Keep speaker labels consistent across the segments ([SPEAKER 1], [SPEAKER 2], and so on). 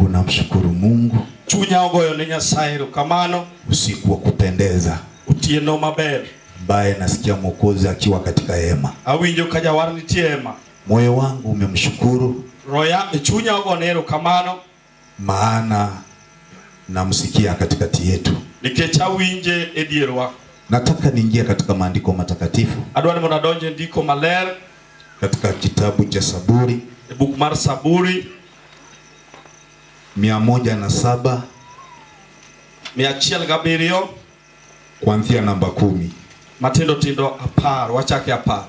[SPEAKER 1] wangu namshukuru Mungu.
[SPEAKER 2] Chunya ogoyo ne Nyasaye erokamano.
[SPEAKER 1] Usiku wa kupendeza.
[SPEAKER 2] Otieno maber.
[SPEAKER 1] Ambaye nasikia Mwokozi akiwa katika hema.
[SPEAKER 2] Awinjo ka jawar nitie hema.
[SPEAKER 1] Moyo wangu umemshukuru.
[SPEAKER 2] Roya chunya ogone erokamano.
[SPEAKER 1] Maana namsikia katikati yetu.
[SPEAKER 2] Nikech awinje e dierwa.
[SPEAKER 1] Nataka niingie katika maandiko matakatifu.
[SPEAKER 2] Adwa ni mondo adonje ndiko maler.
[SPEAKER 1] Katika kitabu cha Saburi.
[SPEAKER 2] E buk mar Saburi.
[SPEAKER 1] 107.
[SPEAKER 2] 107.
[SPEAKER 1] Kuanzia namba 10.
[SPEAKER 2] Matindo tindo 10, wachake 10.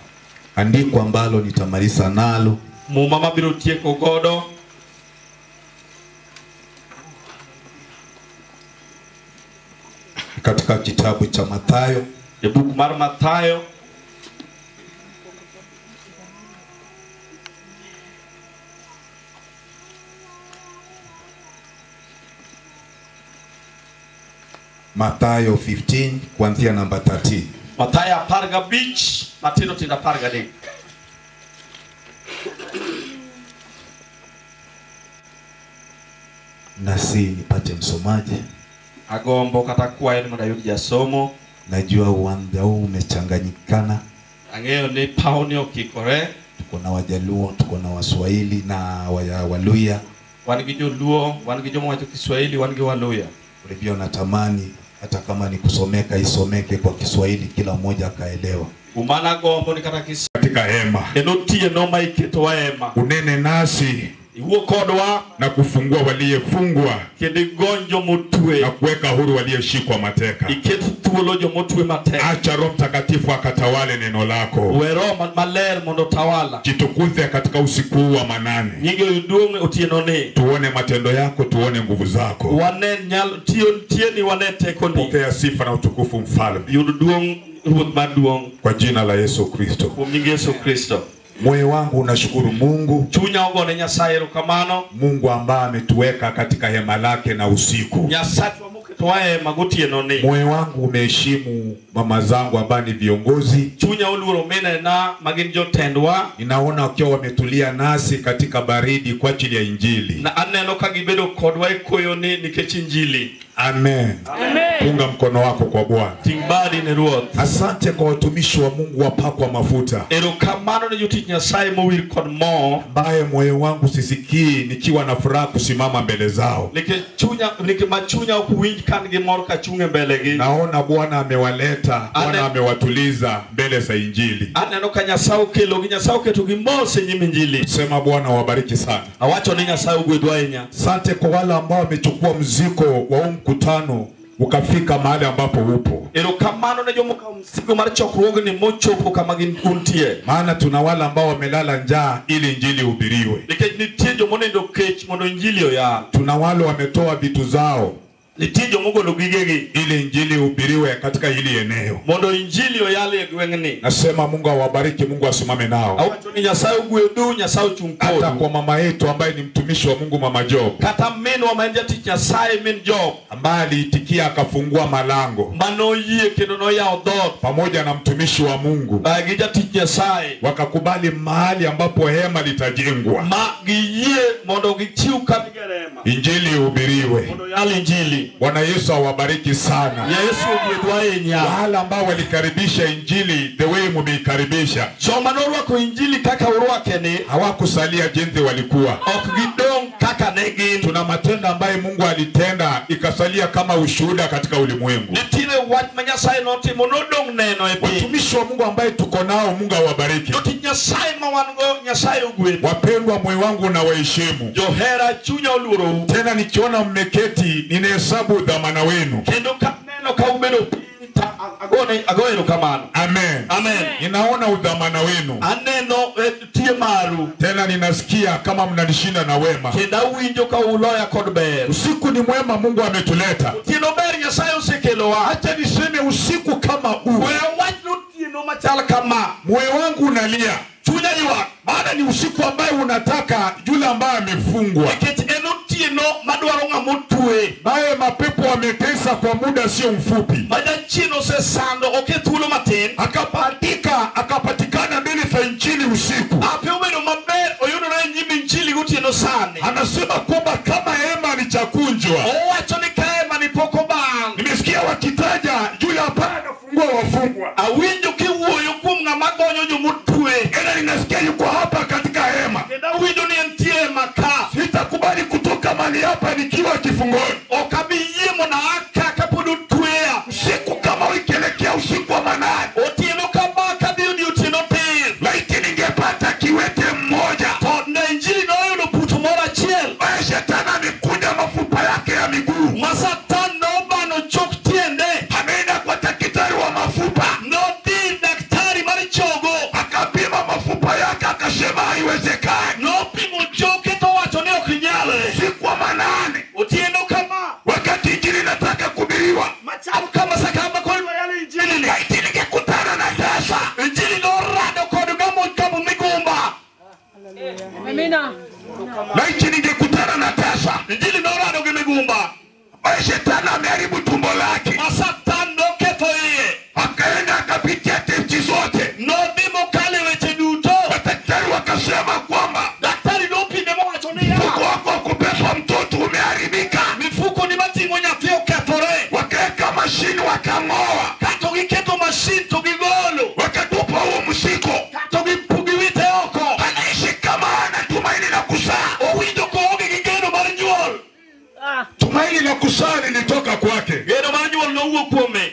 [SPEAKER 1] Andiko ambalo nitamaliza nalo.
[SPEAKER 2] Muma mabiro tieko godo.
[SPEAKER 1] Katika kitabu cha Mathayo.
[SPEAKER 2] E buk mar Mathayo.
[SPEAKER 1] Mathayo 15 kuanzia namba 13.
[SPEAKER 2] Mathayo 15 matindo tindo 13.
[SPEAKER 1] Nasi nipate msomaji.
[SPEAKER 2] Agombo kata kwayo ni mondo ayud jasomo.
[SPEAKER 1] Najua uwanja huu umechanganyikana.
[SPEAKER 2] Ang'eyo ni paw ni okikore.
[SPEAKER 1] Tuko na Wajaluo, tuko na Waswahili na Waluya.
[SPEAKER 2] Wan gi Joluo, wan gi joma wacho Kiswahili, wan gi Waluya.
[SPEAKER 1] Kwa hivyo natamani hata kama ni kusomeka isomeke kwa Kiswahili kila mmoja akaelewa.
[SPEAKER 2] Umana gombo ni kata kis
[SPEAKER 3] katika hema.
[SPEAKER 2] En otieno ma iketowa hema.
[SPEAKER 3] Unene nasi
[SPEAKER 2] Iwuo kodwa
[SPEAKER 3] na kufungua waliyefungwa
[SPEAKER 2] kendo igony jomotwe
[SPEAKER 3] na kuweka huru waliyeshikwa mateka.
[SPEAKER 2] Iket thuolo jomotwe matek.
[SPEAKER 3] Acha Roho Mtakatifu akatawale neno lako.
[SPEAKER 2] We Roho Maler mondo tawala.
[SPEAKER 3] Jitukuze katika usiku huu wa manane.
[SPEAKER 2] Nyingi oyud duong' otieno ni.
[SPEAKER 3] Tuone matendo yako, tuone nguvu zako.
[SPEAKER 2] Wane nyal tiyo tieni wane tekoni.
[SPEAKER 3] Pokea sifa na utukufu mfalme.
[SPEAKER 2] Yud duong' Ruoth maduong'.
[SPEAKER 3] Kwa jina la Yesu Kristo.
[SPEAKER 2] Kuom nying Yesu Kristo.
[SPEAKER 1] Moyo wangu unashukuru Mungu.
[SPEAKER 2] Chunya ogone Nyasaye erokamano.
[SPEAKER 3] Mungu ambaye ametuweka katika hema lake na usiku.
[SPEAKER 2] Nyasachwa moketowa hema gotieno ni.
[SPEAKER 3] Moyo wangu umeheshimu mama zangu ambao ni viongozi.
[SPEAKER 2] Chunya oluoro minena ma gin jotendwa.
[SPEAKER 3] Ninaona wakiwa wametulia nasi katika baridi kwa ajili ya Injili.
[SPEAKER 2] Na aneno ka gibedo kodwa e koyo ni nikech Injili.
[SPEAKER 3] Amen.
[SPEAKER 2] Amen.
[SPEAKER 3] Punga mkono wako kwa Bwana.
[SPEAKER 2] Ting' badi ne Ruoth.
[SPEAKER 3] Asante kwa watumishi wa Mungu wapakwa mafuta.
[SPEAKER 2] Erokamano ne jotich Nyasaye mowir kod mo.
[SPEAKER 3] Ambaye moyo wangu sisikii nikiwa na furaha kusimama mbele zao.
[SPEAKER 2] Nikech chunya, nikech machunya ok winj ka an gi mor ka chung' e mbele gi.
[SPEAKER 3] Naona Bwana amewaleta, Bwana amewatuliza mbele za Injili.
[SPEAKER 2] Aneno ka Nyasaye okelogi, Nyasaye oketogi mos e nyim Injili.
[SPEAKER 3] Sema Bwana wabariki sana.
[SPEAKER 2] Awacho ni Nyasaye ogwedhwa ahinya.
[SPEAKER 3] Asante kwa wale ambao wamechukua mzigo wa huu mkutano ukafika mahali ambapo upo.
[SPEAKER 2] Erokamano ne jomokawo msigo mar chokruogni mochopo kama gin untie.
[SPEAKER 3] Maana tuna wale ambao wamelala njaa ili Injili ihubiriwe.
[SPEAKER 2] Nikech nitie jomonindo kech mondo Injili oyal.
[SPEAKER 3] Tuna wale wametoa vitu zao
[SPEAKER 2] Nitie jomogolo gigegi
[SPEAKER 3] ili Injili ihubiriwe katika hili eneo.
[SPEAKER 2] mondo Injili oyal e gweng'ni.
[SPEAKER 3] Nasema Mungu awabariki, Mungu asimame nao.
[SPEAKER 2] Awacho ni Nyasaye ogwedhu, Nyasaye ochung'
[SPEAKER 3] Hata
[SPEAKER 2] kodu.
[SPEAKER 3] kwa mama yetu ambaye ni mtumishi wa Mungu, Mama Job,
[SPEAKER 2] Kata minwa ma en jatich Nyasaye min Job,
[SPEAKER 3] ambaye aliitikia akafungua malango
[SPEAKER 2] manoyie kendo noyawo dhoot
[SPEAKER 3] pamoja na mtumishi wa Mungu,
[SPEAKER 2] gi jatich Nyasaye,
[SPEAKER 3] wakakubali mahali ambapo hema litajengwa,
[SPEAKER 2] ma giyie mondo gichiw kama igere hema
[SPEAKER 3] Injili ihubiriwe.
[SPEAKER 2] mondo oyal Injili.
[SPEAKER 3] Bwana Yesu awabariki sana.
[SPEAKER 2] Yesu ogwedhwa ahinya.
[SPEAKER 3] Wale ambao walikaribisha Injili the way mumeikaribisha,
[SPEAKER 2] Joma norwako Injili kaka urwake ni
[SPEAKER 3] hawakusalia jinsi walikuwa.
[SPEAKER 2] ok gidong' kaka ne gin.
[SPEAKER 3] Tuna matendo ambayo Mungu alitenda ikasalia kama ushuhuda katika ulimwengu.
[SPEAKER 2] Nitiere wach ma Nyasaye notimo nodong' neno e piny.
[SPEAKER 3] Watumishi wa Mungu ambaye tuko nao, Mungu awabariki.
[SPEAKER 2] Jotich Nyasaye ma wan go, Nyasaye ogwedhu.
[SPEAKER 3] Wapendwa, moyo wangu unawaheshimu.
[SPEAKER 2] Johera chunya oluorou.
[SPEAKER 3] Tena nikiona mmeketi ninahesabu dhamana wenu.
[SPEAKER 2] Kendo kaneno ka ubedo piny ta agone ago erokamano.
[SPEAKER 3] Amen.
[SPEAKER 2] Amen.
[SPEAKER 3] Ninaona udhamana wenu.
[SPEAKER 2] Aneno tie maru.
[SPEAKER 3] Tena ninasikia kama mnanishinda na wema.
[SPEAKER 2] Kendo awinjo ka uloya kod ber.
[SPEAKER 3] Usiku ni mwema, Mungu ametuleta.
[SPEAKER 2] Otieno ber Nyasaye osekelowa.
[SPEAKER 3] Acha niseme usiku kama huu,
[SPEAKER 2] We awach ni otieno machal kama.
[SPEAKER 3] moyo wangu unalia,
[SPEAKER 2] Chunya ywak.
[SPEAKER 3] maana ni usiku ambaye unataka yule ambaye amefungwa,
[SPEAKER 2] Nikech en otieno madwaro ng'ama otwe.
[SPEAKER 3] naye mapepo wametesa kwa muda sio mfupi,
[SPEAKER 2] Ma jachien osesando ok e thuolo matin.
[SPEAKER 3] akapatika akapatikana mbele za Injili usiku.
[SPEAKER 2] Ape obedo maber oyudore e nyim Injili gotieno sani.
[SPEAKER 3] Anasema kwamba kama hema haijavunjwa.
[SPEAKER 2] Owacho ni ka hema ni pok oban.
[SPEAKER 3] Nimesikia wakitaja yule ambaye anafungua wafungwa.
[SPEAKER 2] Awinjo kiwuoyo kuom ng'ama gonyo jomotwe.
[SPEAKER 3] Tena ninasikia yuko hapa katika hema.
[SPEAKER 2] Kendo awinjo ni entie e hema ka.
[SPEAKER 3] Sitakubali kutoka mahali hapa nikiwa kifungoni.
[SPEAKER 2] Ok abi yie mondo aa ka kapod otweya.
[SPEAKER 3] Usiku kama ikielekea usiku wa manane,
[SPEAKER 2] Otieno kama kadhi odiochieng' otir.
[SPEAKER 3] laiti ningepata kiwete mmoja
[SPEAKER 2] To ne injili noyudo puto moro achiel.
[SPEAKER 3] ambaye shetani amekunja mafupa yake ya miguu,
[SPEAKER 2] Ma Satan nobano chok tiende.
[SPEAKER 3] ameenda kwa daktari wa mafupa,
[SPEAKER 2] Nodhi ir daktari mar chogo.
[SPEAKER 3] akapima mafupa yake, akasema haiwezekani.
[SPEAKER 2] Nopimo choke to wacho ni ok nyalre.
[SPEAKER 3] Usiku wa manane,
[SPEAKER 2] Otieno kama
[SPEAKER 3] wakati injili inataka kuhubiriwa,
[SPEAKER 2] machalo kama sa kama koro idwa yalo injili ni.
[SPEAKER 3] laiti ningekutana na tasa
[SPEAKER 2] Injili norado kod gamo kamo migumba.
[SPEAKER 4] Amina.
[SPEAKER 3] laiti ningekutana na tasa
[SPEAKER 2] Injili norado gi migumba.
[SPEAKER 3] ambaye shetani ameharibu tumbo lake,
[SPEAKER 2] Ma Satan noketho iye.
[SPEAKER 3] akaenda akapitia testi zote,
[SPEAKER 2] Nodhi mokalo e weche duto.
[SPEAKER 3] madaktari wakasema kwamba
[SPEAKER 2] Daktari nopime mowacho niya.
[SPEAKER 3] mfuko wako wa kubeba mtoto umeharibika.
[SPEAKER 2] Mifuko ni mating'o nyathi okethore.
[SPEAKER 3] Wakaweka mashini wakang'oa,
[SPEAKER 2] Kato giketo mashin to gigolo.
[SPEAKER 3] wakatupa huo mzigo.
[SPEAKER 2] Kato giwite oko.
[SPEAKER 3] Anaishi kama hana tumaini la kuzaa.
[SPEAKER 2] Owinjo koonge gi geno mar nyuol.
[SPEAKER 3] Tumaini la kuzaa lilitoka kwake,
[SPEAKER 2] Geno mar nyuol nowuok kuome.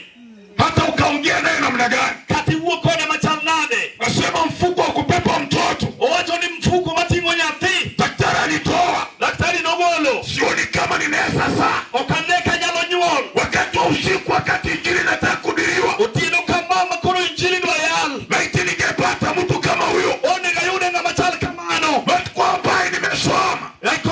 [SPEAKER 3] hata ukaongea naye namna gani,
[SPEAKER 2] Kata iwuo kode machal nade.
[SPEAKER 3] nasema mfuko wa kubeba mtoto
[SPEAKER 2] Owacho ni mfuko mating'o nyathi.
[SPEAKER 3] daktari alitoa,
[SPEAKER 2] Daktari nogolo.
[SPEAKER 3] sioni kama ninaweza zaa.
[SPEAKER 2] Ok ane ka nyalo nyuol.
[SPEAKER 3] Wakati wa usiku, wakati injili inataka kuhubiriwa,
[SPEAKER 2] Otieno kama ma koro injili dwa yal.
[SPEAKER 3] laiti ningepata mtu kama huyo,
[SPEAKER 2] Onego ayude ng'ama chal kamano.
[SPEAKER 3] bali kwa ambaye nimesoma.
[SPEAKER 2] Eko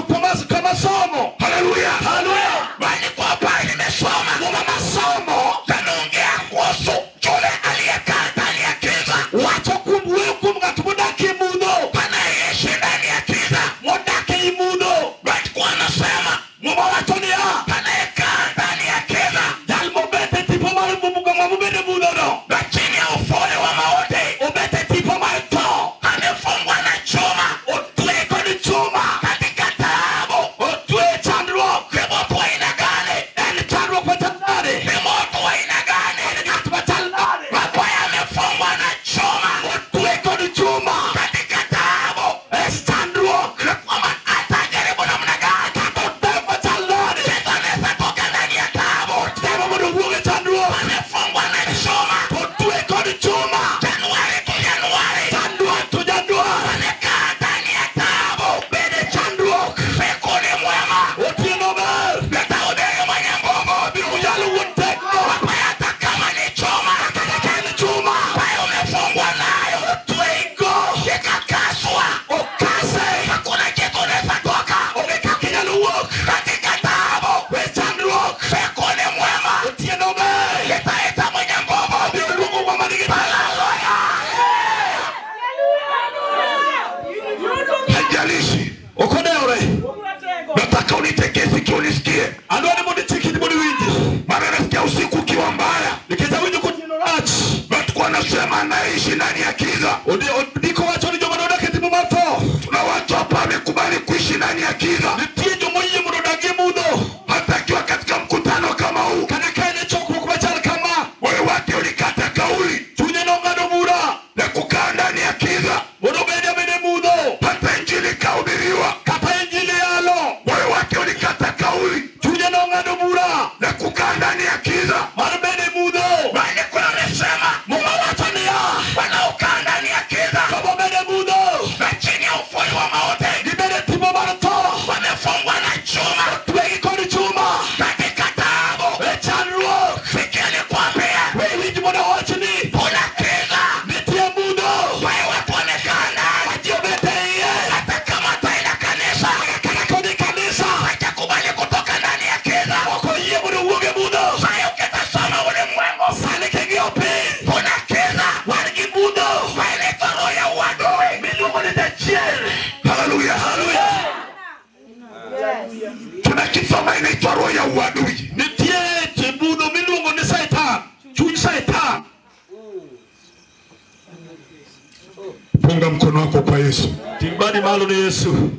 [SPEAKER 2] kama somo.
[SPEAKER 3] Haleluya,
[SPEAKER 2] Haleluya.
[SPEAKER 3] bali kwa ambaye nimesoma
[SPEAKER 2] Muma masomo
[SPEAKER 3] kanaongea kuhusu yule aliyekaa ndani ya giza,
[SPEAKER 2] wacho kuom wuoyo kuom ng'at modak e mudho.
[SPEAKER 3] anayeishi ndani ya giza.
[SPEAKER 2] Modak ei mudho.
[SPEAKER 3] Bali kwa anasema
[SPEAKER 2] Muma wacho niya.
[SPEAKER 3] anayekaa ndani ya giza
[SPEAKER 2] Jal mobet e tipo mar ng'ama obet e mudhono.
[SPEAKER 3] na chini ya ufole wa mauti,
[SPEAKER 2] Obet e tipo mar tho.
[SPEAKER 3] amefungwa na chuma
[SPEAKER 2] Otwe kod chuma.
[SPEAKER 3] katika taabu.
[SPEAKER 2] Otwe e chandruok.
[SPEAKER 3] Ni moto wa aina gani?
[SPEAKER 2] En chandruok machal nade?
[SPEAKER 3] Ni moto wa aina gani?
[SPEAKER 2] En ng'at machal nade?
[SPEAKER 3] Ambaye amefungwa na chuma
[SPEAKER 2] Otwe kod chuma.
[SPEAKER 3] katika taabu,
[SPEAKER 2] E chandruok.
[SPEAKER 3] na kwamba atajaribu namna gani,
[SPEAKER 2] Kata otem machal nade?
[SPEAKER 3] Yesu anaweza toka ndani ya taabu.
[SPEAKER 2] Temo mondo owuog e chandruok.
[SPEAKER 3] Amefungwa na chuma
[SPEAKER 2] Otwe kod chuma.
[SPEAKER 3] Januari tu Januari,
[SPEAKER 2] Januar to Januar.
[SPEAKER 3] amekaa ndani ya taabu.
[SPEAKER 2] Bed e chandruok.
[SPEAKER 3] Siku ni mwema,
[SPEAKER 2] Otieno ber.
[SPEAKER 3] nitahubiri mwenye nguvu,
[SPEAKER 2] Abiro yalo wuon teko.
[SPEAKER 3] ambaye hata kama ni chuma
[SPEAKER 2] Kata ka en chuma.
[SPEAKER 3] ambayo umefungwa nayo
[SPEAKER 2] Otwego.
[SPEAKER 3] ikakaswa,
[SPEAKER 2] Okase.
[SPEAKER 3] hakuna kitu unaweza toka
[SPEAKER 2] Onge kaka inyalo wuok.
[SPEAKER 3] katika taabu.
[SPEAKER 2] E chandruok.
[SPEAKER 3] Siku ni mwema,
[SPEAKER 2] Otieno ber.
[SPEAKER 3] nitaita mwenye nguvu.
[SPEAKER 2] Abiro luongo ng'ama nigi teko.
[SPEAKER 3] Haijalishi,
[SPEAKER 2] Ok odewore.
[SPEAKER 3] nataka unitekee sikio unisikie,
[SPEAKER 2] Adwa ni mondo ichik iti mondo iwinji.
[SPEAKER 3] maana nasikia usiku ukiwa mbaya.
[SPEAKER 2] Nikech awinjo kotieno rach.
[SPEAKER 3] Watu wanasema anaishi ndani ya giza.
[SPEAKER 2] Ndiko wacho ni joma nodak e tipo mar tho.
[SPEAKER 3] Tuna watu hapa wamekubali kuishi ndani ya giza,
[SPEAKER 2] Nitie jomoyie mondo odag e mudho.
[SPEAKER 3] hata akiwa katika mkutano kama huu.
[SPEAKER 2] Kata ka en e chokruok machal kama.
[SPEAKER 3] Moyo wake ulikata kauli
[SPEAKER 2] Chunye nong'ado bura.
[SPEAKER 3] na kukaa ndani ya giza,
[SPEAKER 2] Mondo obed abeda e mudho.
[SPEAKER 3] hata injili ikahubiriwa.
[SPEAKER 2] Kata injili yalo.
[SPEAKER 3] Moyo wake ulikata kauli
[SPEAKER 2] Chunye nong'ado bura.
[SPEAKER 3] na kukaa ndani ya giza.
[SPEAKER 2] Mar bedo e mudho.
[SPEAKER 3] Maandiko yamesema
[SPEAKER 2] Muma wacho niya.
[SPEAKER 3] wanaokaa ndani ya giza
[SPEAKER 2] Joma obedo e mudho.
[SPEAKER 3] na chini ya ufuli wa mauti
[SPEAKER 2] Gibedo e tipo mar tho.
[SPEAKER 3] wamefungwa na chuma
[SPEAKER 2] Otwegi kod chuma.
[SPEAKER 3] katika taabu.
[SPEAKER 2] E chandruok.
[SPEAKER 3] Sikia nikwambie,
[SPEAKER 2] We winj mondo awachni.
[SPEAKER 3] kuna giza
[SPEAKER 2] Nitie mudho.
[SPEAKER 3] ambayo watu wamekaa ndani,
[SPEAKER 2] Ma ji obet e iye.
[SPEAKER 3] hata kama taenda kanisa
[SPEAKER 2] Kata kodhi kanisa.
[SPEAKER 3] hajakubali kutoka ndani ya giza.
[SPEAKER 2] Ok oyie mondo owuog e mudho.
[SPEAKER 3] Sasa ukitasoma ulimwengu,
[SPEAKER 2] Sani king'iyo piny.
[SPEAKER 3] kuna giza
[SPEAKER 2] Wan gi mudho.
[SPEAKER 3] ambayo inaitwa roho ya uadui.
[SPEAKER 2] Miluongo ni jachien.
[SPEAKER 3] Haleluya,
[SPEAKER 2] Haleluya.
[SPEAKER 3] tunakisoma inaitwa roho ya uadui.
[SPEAKER 2] Nitie mudho miluongo ni Satan. Chuny Satan.
[SPEAKER 3] Punga mkono wako kwa Yesu.
[SPEAKER 2] Ting' badi malo ne Yesu.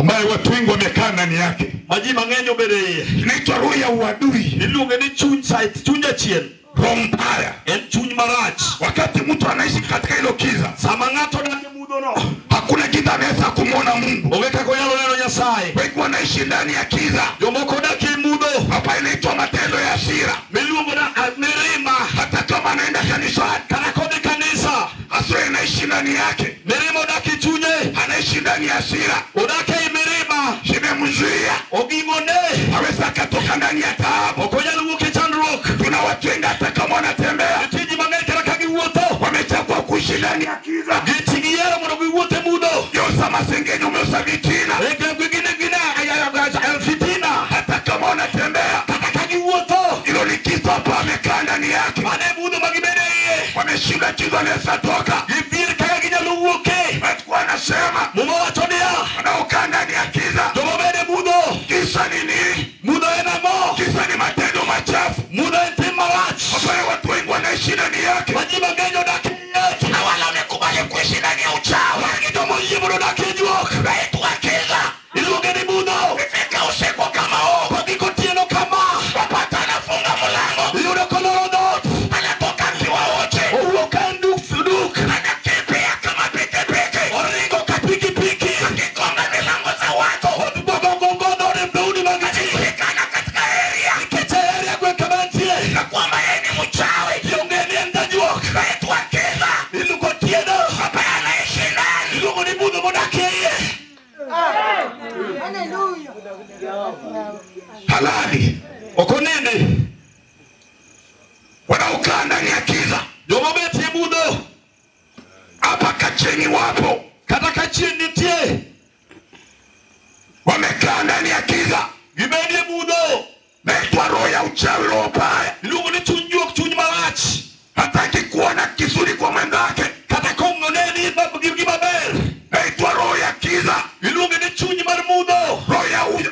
[SPEAKER 3] Ambayo watu wengi wamekaa ndani yake.
[SPEAKER 2] Ma ji mang'eny obedo e iye.
[SPEAKER 3] Inaitwa roho ya uadui,
[SPEAKER 2] Iluonge ni chuny chuny jachien.
[SPEAKER 3] Roho mbaya.
[SPEAKER 2] En chuny marach.
[SPEAKER 3] Wakati mtu anaishi katika hilo kiza,
[SPEAKER 2] Sama ng'ato odak e mudhono,
[SPEAKER 3] hakuna kitu anaweza kumwona Mungu.
[SPEAKER 2] Onge kaka onyalo neno Nyasaye.
[SPEAKER 3] Wengi wanaishi ndani ya kiza.
[SPEAKER 2] Jomoko odak e mudho
[SPEAKER 3] Hapa inaitwa matendo ya hasira.
[SPEAKER 2] Miluongo na mirima.
[SPEAKER 3] Hata kama anaenda kanisani,
[SPEAKER 2] Kata kodhi kanisa,
[SPEAKER 3] hasira inaishi ndani yake,
[SPEAKER 2] mirima odak e chunye.
[SPEAKER 3] Anaishi ndani ya hasira,
[SPEAKER 2] Odak ei mirima.
[SPEAKER 3] Imemzuia
[SPEAKER 2] Oging'one.
[SPEAKER 3] Hawezi akatoka ndani ya taabu.
[SPEAKER 2] Ok onyal wuok e chandruok.
[SPEAKER 3] Tuna watu wengi hata kama wanatembea,
[SPEAKER 2] Nitie ji mang'eny kata ka giwuotho,
[SPEAKER 3] wamechagua kuishi ndani ya kiza.
[SPEAKER 2] Giti giyiero mondo giwuoth e mudho.
[SPEAKER 3] Geuza masengenyo, umeuza vitina,
[SPEAKER 2] E fitina.
[SPEAKER 3] Hata kama wanatembea,
[SPEAKER 2] Kata ka giwuotho,
[SPEAKER 3] hilo ni kitu hapa amekaa ndani yake.
[SPEAKER 2] Mano e mudho ma gibedo e iye.
[SPEAKER 3] Wameshinda kitu, anaweza toka.
[SPEAKER 2] Gidhier kaka ginyalo wuoke.
[SPEAKER 3] Watu wanasema
[SPEAKER 2] Muma wacho niya,
[SPEAKER 3] wanaokaa ndani ya kiza,
[SPEAKER 2] joma bedo e mudho,
[SPEAKER 3] kisa ni nini?
[SPEAKER 2] Mudho en ang'o?
[SPEAKER 3] Kisa ni matendo machafu
[SPEAKER 2] Mudho en tim marach
[SPEAKER 3] ambayo watu wengi wanaishi ndani yake.
[SPEAKER 2] Ma ji mang'eny odak e iye.
[SPEAKER 3] Na wale wamekubali kuishi ndani ya uchawi,
[SPEAKER 2] Wan gi joma oyie mondo odak e juok.
[SPEAKER 3] Naitwa kiza.
[SPEAKER 2] Iluonge ni mudho.
[SPEAKER 3] Ifika usiku kama huu,
[SPEAKER 2] Kogik otieno kama,
[SPEAKER 3] wapata anafunga mlango,
[SPEAKER 2] iyudo koloro dhoot.
[SPEAKER 3] Anatoka akiwa wote,
[SPEAKER 2] Owuok ka en duk duk.
[SPEAKER 3] Anakimbia kama pikipiki,
[SPEAKER 2] Oringo ka pikipiki.
[SPEAKER 3] Akigonga milango za watu,
[SPEAKER 2] Ogongo dhoode dhoudi mag ji.
[SPEAKER 3] Anajulikana katika area
[SPEAKER 2] Nikech e area gweng' kama entie,
[SPEAKER 3] na kwamba yeye ni mchawi.
[SPEAKER 2] Ji ong'e ni en jajuok.
[SPEAKER 3] Naitwa kiza,
[SPEAKER 2] Iluongo otieno,
[SPEAKER 3] ambaye anaishi ndani.
[SPEAKER 2] Iluongo ni mudho modak e iye.
[SPEAKER 4] Hallelujah.
[SPEAKER 3] Halali
[SPEAKER 2] Ok onindi.
[SPEAKER 3] wanaokaa ndani ya kiza
[SPEAKER 2] Joma betie mudho,
[SPEAKER 3] hapa Kacheni wapo,
[SPEAKER 2] kata ka chien nitie,
[SPEAKER 3] wamekaa ndani ya kiza.
[SPEAKER 2] Gibedie mudho.
[SPEAKER 3] Naitwa roho ya uchawi, roho mbaya.
[SPEAKER 2] Iluongo ni chuny juok, chuny marach.
[SPEAKER 3] Hataki kuona kizuri kwa mwenzake.
[SPEAKER 2] Kata kong'one ni gima ber.
[SPEAKER 3] Naitwa roho ya kiza,
[SPEAKER 2] Iluonge ni chuny mar mudho,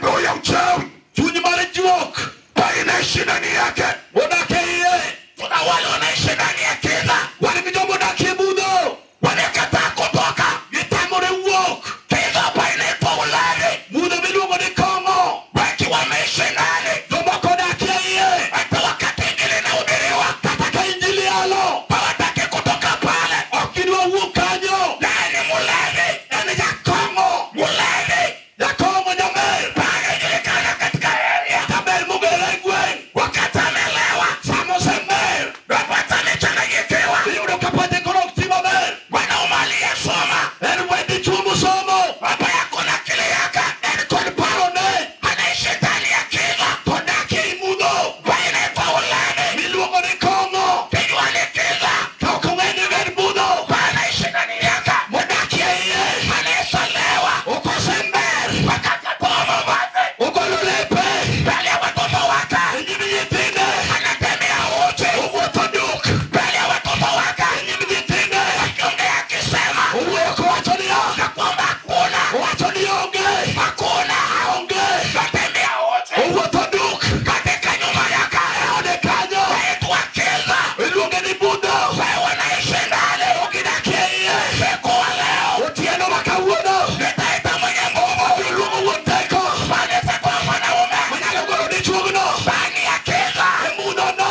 [SPEAKER 3] roho ya uchawi,
[SPEAKER 2] chuny mar juok.
[SPEAKER 3] Bali inaishi ndani yake.
[SPEAKER 2] Odak e iye.
[SPEAKER 3] Kuna wale wanaishi ndani ya kiza,
[SPEAKER 2] Wan gi joma odak e mudho,
[SPEAKER 3] wamekataa kutoka.
[SPEAKER 2] Gitamore wuok.
[SPEAKER 3] Kiza hapa inaitwa ulevi,
[SPEAKER 2] Mudho miluongo ni kong'o.
[SPEAKER 3] wengi wameishi ndani.
[SPEAKER 2] Jomoko odak e iye.
[SPEAKER 3] Hata wakati injili inahubiriwa,
[SPEAKER 2] Kata ka injili yalo,
[SPEAKER 3] hawataki kutoka pale.
[SPEAKER 2] Ok gidwa wuok kanyo.
[SPEAKER 3] Naye ni mlevi,
[SPEAKER 2] En jakong'o.
[SPEAKER 3] Mlevi,
[SPEAKER 2] Jakong'o jamer.
[SPEAKER 3] anajulikana katika area.
[SPEAKER 2] Jamer mong'ere e gweng'.
[SPEAKER 3] Wakati amelewa,
[SPEAKER 2] Sama osemer,
[SPEAKER 3] wapata amechanganyikiwa.
[SPEAKER 2] Iyudo ka pache koro ok ti maber.
[SPEAKER 3] Mwanaume aliyesoma,
[SPEAKER 2] En wend dichuo mosomo.
[SPEAKER 3] baba yako na akili yake,
[SPEAKER 2] En kod parone.
[SPEAKER 3] Anaishi ndani ya kiza,
[SPEAKER 2] To odak ei mudho.
[SPEAKER 3] Ambayo inaitwa ulevi,
[SPEAKER 2] Miluongo ni kong'o.
[SPEAKER 3] Kinywa ni kiza,
[SPEAKER 2] Ka ok ong'e ni en mudho.
[SPEAKER 3] Ambayo anaishi ndani yake,
[SPEAKER 2] Modak e iye.
[SPEAKER 3] Anayeselewa,
[SPEAKER 2] Ok osemer.
[SPEAKER 3] Wakati atoa mavazi,
[SPEAKER 2] Ogolo lepe.
[SPEAKER 3] Mbele ya watoto wake,
[SPEAKER 2] E nyim nyithinde.
[SPEAKER 3] Anatembea uchi,
[SPEAKER 2] Owuotho duk.
[SPEAKER 3] Mbele ya watoto wake,
[SPEAKER 2] E nyim nyithinde.
[SPEAKER 3] Akiongea akisema,
[SPEAKER 2] Owuoyo kowacho niya,
[SPEAKER 3] na kwamba hakuna,
[SPEAKER 2] Owacho ni onge.
[SPEAKER 3] Hakuna,
[SPEAKER 2] Aonge.
[SPEAKER 3] Anatembea uchi,
[SPEAKER 2] Owuotho duk.
[SPEAKER 3] Katika nyumba yake,
[SPEAKER 2] E ode kanyo.
[SPEAKER 3] Naitwa kiza,
[SPEAKER 2] Iluonge ni mudho.
[SPEAKER 3] Wewe wanaishi ndani,
[SPEAKER 2] Ok gidak e iye.
[SPEAKER 3] Siku wa leo,
[SPEAKER 2] Otieno ma kawuono.
[SPEAKER 3] Nitaita mwenye nguvu,
[SPEAKER 2] Abiro luongo wuon teko.
[SPEAKER 3] Bali si kwa mwanaume,
[SPEAKER 2] Manyalo golo dichuogno.
[SPEAKER 3] Ndani ya kiza,
[SPEAKER 2] E mudhono.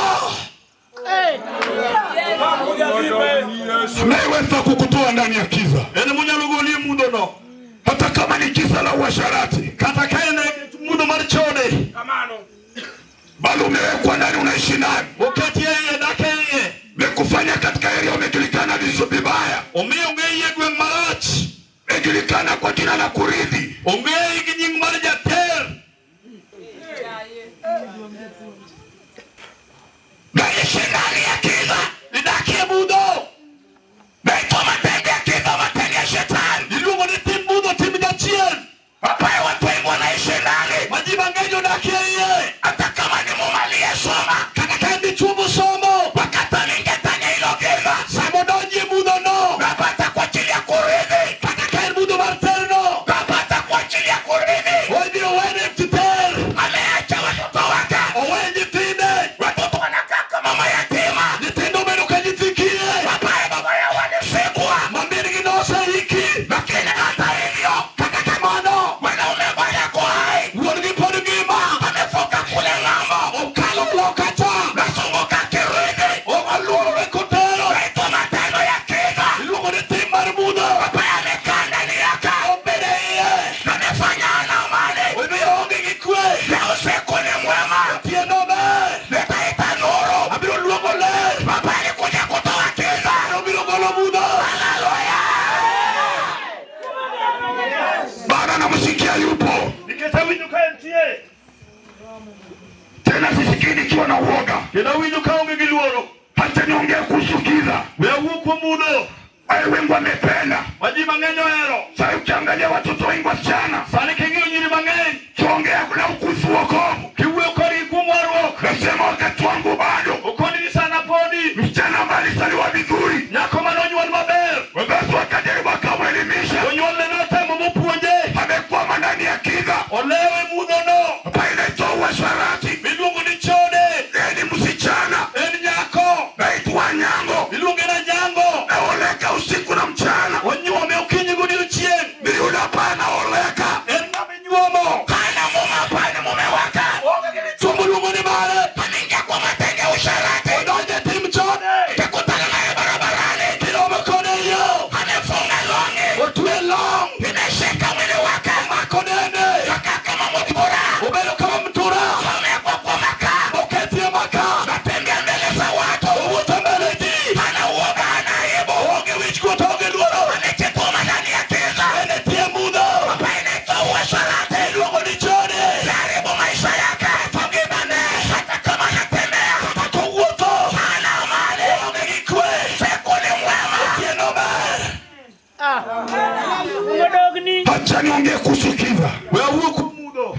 [SPEAKER 3] Anayeweza kukutoa ndani ya kiza,
[SPEAKER 2] En monyalo goli e mudhono.
[SPEAKER 3] hata kama ni giza la uasherati,
[SPEAKER 2] Kata ka en e mudho mar chode.
[SPEAKER 3] bali umewekwa ndani, unaishi ndani,
[SPEAKER 2] Oketi e iye, dak e iye.
[SPEAKER 3] Mekufanya katika area umejulikana vizuri vibaya,
[SPEAKER 2] Omiyo ong'eyi e gweng' marach.
[SPEAKER 3] umejulikana kwa jina la kurithi,
[SPEAKER 2] Ong'eyi gi nying mar jater.
[SPEAKER 3] Naishi ndani ya kiza,
[SPEAKER 2] Idak e mudho.
[SPEAKER 3] naitwa matendo ya kiza, matendo ya shetani,
[SPEAKER 2] Iluongo ni tim mudho, tim jachien.
[SPEAKER 3] ambaye watu wengi wanaishi ndani,
[SPEAKER 2] Ma ji mang'eny odak e iye.
[SPEAKER 3] hata kama ni mume aliyesoma,
[SPEAKER 2] Kata ka en dichuo mosomo.
[SPEAKER 3] wakati anaingia ndani ya hilo giza,
[SPEAKER 2] Sama odonjo e mudhono.
[SPEAKER 3] napata kwa ajili ya kurithi,
[SPEAKER 2] Kata ka en mudho mar terno.
[SPEAKER 3] napata kwa ajili ya kurithi.
[SPEAKER 2] Ibiro wene titer.
[SPEAKER 3] Ameacha watoto wake,
[SPEAKER 2] Owe nyithinde.
[SPEAKER 3] watoto wanakaa kama mayatima,
[SPEAKER 2] Nyithindo obedo ka nyithi kiye.
[SPEAKER 3] babaye baba yao walifikwa,
[SPEAKER 2] Ma min gi noseiki.
[SPEAKER 3] lakini hata hivyo,
[SPEAKER 2] Kata kamano,
[SPEAKER 3] mwanaume
[SPEAKER 5] Tena sisikii nikiwa na uoga.
[SPEAKER 2] Kendo awinjo kaonge gi luoro.
[SPEAKER 5] Acha niongee kuhusu giza.
[SPEAKER 2] We awuo kuom mudho.
[SPEAKER 5] Wale wengi wamependa.
[SPEAKER 2] Ma ji mang'eny ohero.
[SPEAKER 5] Sasa ukiangalia watoto wengi wasichana,
[SPEAKER 2] Sani king'iyo nyiri mang'eny.
[SPEAKER 5] tuongea kuna kuhusu wokovu.
[SPEAKER 2] Kiwuoyo kodgi kuom warruok.
[SPEAKER 5] Nasema wakati wangu bado.
[SPEAKER 2] Okoni ni sana podi.
[SPEAKER 5] Msichana ambaye alizaliwa vizuri,
[SPEAKER 2] Nyako manonyuol maber.
[SPEAKER 5] wazazi wakajaribu akamwelimisha,
[SPEAKER 2] Jonyuolne notemo mopuonje.
[SPEAKER 5] amekwama ndani ya giza.
[SPEAKER 2] Olewo e mudhono.
[SPEAKER 5] Hapa inaitwa uasherati.
[SPEAKER 2] Miluongo ni chode.
[SPEAKER 5] Yeye ni msichana
[SPEAKER 2] En nyako.
[SPEAKER 5] naitwa Nyango,
[SPEAKER 2] Iluonge na nyango.
[SPEAKER 5] naoleka usiku na mchana.
[SPEAKER 2] Onyuome okinyi godiochieng'.
[SPEAKER 5] Ni yule ambaye anaoleka,
[SPEAKER 2] En ng'ama inyuomo.
[SPEAKER 5] hana mume, ambaye ni mume wake,
[SPEAKER 2] Onge gi dichuo moluongo ni mare.
[SPEAKER 5] ameingia kwa matendo ya usherati.
[SPEAKER 2] Odonjo e tim chode.
[SPEAKER 5] Utakutana naye barabarani,
[SPEAKER 2] Kiromo kode e yo.
[SPEAKER 5] amefunga longi,
[SPEAKER 2] Otwe long.
[SPEAKER 5] imeshika mwili wake,
[SPEAKER 2] Omako dende.
[SPEAKER 5] kakaa kama mtura,
[SPEAKER 2] Obedo kama mtura.
[SPEAKER 5] amewekwa kwa makaa,
[SPEAKER 2] Oketie maka.
[SPEAKER 5] anatembea mbele za watu,
[SPEAKER 2] Owuotho mbele ji.
[SPEAKER 5] hana uoga, hana aibu,
[SPEAKER 2] Onge wichkuot, onge luoro.
[SPEAKER 5] amejituma ndani ya giza.
[SPEAKER 2] En e tie mudho.
[SPEAKER 5] Hapa inaitwa uasherati.
[SPEAKER 2] Iluongo ni chode.
[SPEAKER 5] Haribu maisha yake,
[SPEAKER 2] Ketho ngimane.
[SPEAKER 5] hata kama anatembea,
[SPEAKER 2] Kata kowuotho.
[SPEAKER 5] hana amani.
[SPEAKER 2] Onge gi kwe.
[SPEAKER 5] Siku ni mwema.
[SPEAKER 2] Otieno ber.
[SPEAKER 5] Acha niongee kuhusu giza.
[SPEAKER 2] We awuo kuom mudho.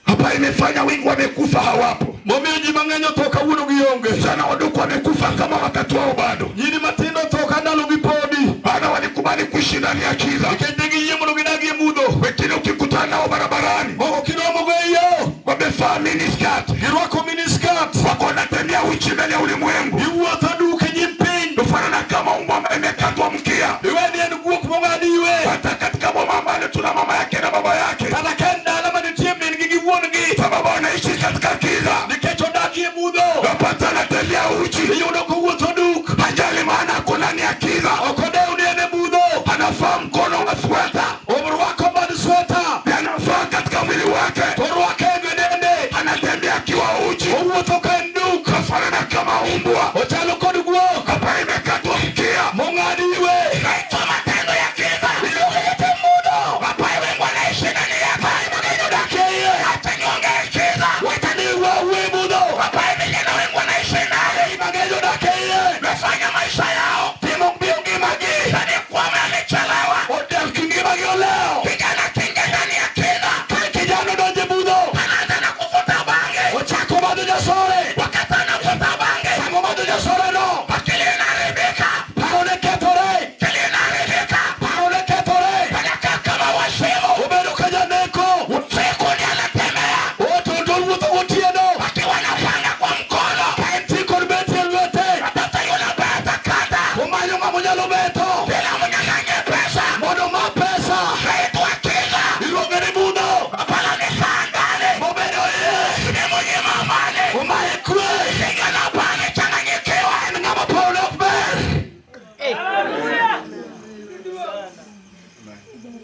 [SPEAKER 5] Hapa imefanya wengi wamekufa hawapo.
[SPEAKER 2] Momiyo ji mang'eny otho kawuono gionge.
[SPEAKER 5] Vijana wadogo wamekufa kama wakati wao bado.
[SPEAKER 2] Nyiri matindo otho ka ndalogi podi.
[SPEAKER 5] Maana walikubali kuishi ndani ya giza.
[SPEAKER 2] Nikech ne giyie mondo gidag e mudho.
[SPEAKER 5] Wengine ukikutana nao barabarani
[SPEAKER 2] Moko kiromogo e yo.
[SPEAKER 5] wamevaa miniskirt,
[SPEAKER 2] Girwako miniskirt.
[SPEAKER 5] wako wanatembea uchi mbele ya ulimwengu,
[SPEAKER 2] Giwuotho duk e nyim piny.
[SPEAKER 5] kufanana kama mbwa ambaye imekatwa mkia.
[SPEAKER 2] Iwe ni en guok mong'ad iwe.
[SPEAKER 5] Hata katika boma ambalo tuna mama yake na baba yake,
[SPEAKER 2] Kata ka en dala manitie min gi gi wuon gi.
[SPEAKER 5] sababu wanaishi katika giza,
[SPEAKER 2] Nikech odak e mudho.
[SPEAKER 5] napata anatembea uchi,
[SPEAKER 2] Iyudo kowuotho duk.
[SPEAKER 5] hajali maana ako ndani ya giza.
[SPEAKER 2] Ok odew ni en e mudho.
[SPEAKER 5] Anavaa mkono wa sweta,
[SPEAKER 2] Orwako bad sweta.
[SPEAKER 5] anavaa katika mwili wake,
[SPEAKER 2] To orwake e dende.
[SPEAKER 5] anatembea akiwa uchi,
[SPEAKER 2] Owuotho ka en duk.
[SPEAKER 5] kafanana kama umbwa.
[SPEAKER 2] Ochalo kod guok.
[SPEAKER 5] Hapa imekatwa mkia,
[SPEAKER 2] Mong'ad iwe.
[SPEAKER 5] naitwa matendo ya giza.
[SPEAKER 2] Iluonge ni tim mudho.
[SPEAKER 5] Hapa wengi wanaishi ndani yake.
[SPEAKER 2] Mang'eny odak e iye.
[SPEAKER 5] Acha niongee giza.
[SPEAKER 2] Wacha ni wawuo e mudho.
[SPEAKER 5] Hapa vijana wengi wanaishi ndani,
[SPEAKER 2] Ji mang'eny odak e iye.
[SPEAKER 5] wamefanya maisha yao
[SPEAKER 2] Timo miyo ngimagi.
[SPEAKER 5] yani kwame amechelewa.
[SPEAKER 2] Odak ngimagi olewo.
[SPEAKER 5] Kijana kingia ndani ya giza,
[SPEAKER 2] Ka kijana odonjo e mudho.
[SPEAKER 5] anaanza na kuvuta bangi.
[SPEAKER 2] Ochako madho nyasore.
[SPEAKER 5] Wakati anavuta bangi,
[SPEAKER 2] Sama omadho nyasore no.
[SPEAKER 5] akili inaharibika,
[SPEAKER 2] Parone kethore.
[SPEAKER 5] akili inaharibika,
[SPEAKER 2] Parone kethore.
[SPEAKER 5] anakaa kama wazimu.
[SPEAKER 2] Obedo ka janeko.
[SPEAKER 5] Usiku ndiye anatembea
[SPEAKER 2] Oto to owuotho gotieno.
[SPEAKER 5] akiwa na panga kwa mkono,
[SPEAKER 2] Ka entie kod beti e lwete.
[SPEAKER 5] atafuta yule ambaye atakata
[SPEAKER 2] Omanyo ng'ama onyalo beto.
[SPEAKER 5] bila mnyang'anye pesa.
[SPEAKER 2] Mondo oma pesa.
[SPEAKER 5] Naitwa giza,
[SPEAKER 2] Iluonge ni mudho.
[SPEAKER 5] hapana nikaa ndani,
[SPEAKER 2] Mobedo iye.
[SPEAKER 5] nimemnyima amani.
[SPEAKER 2] Omaye kwe.
[SPEAKER 5] Kijana hapa amechanganyikiwa,
[SPEAKER 2] En ng'ama parone ok ber.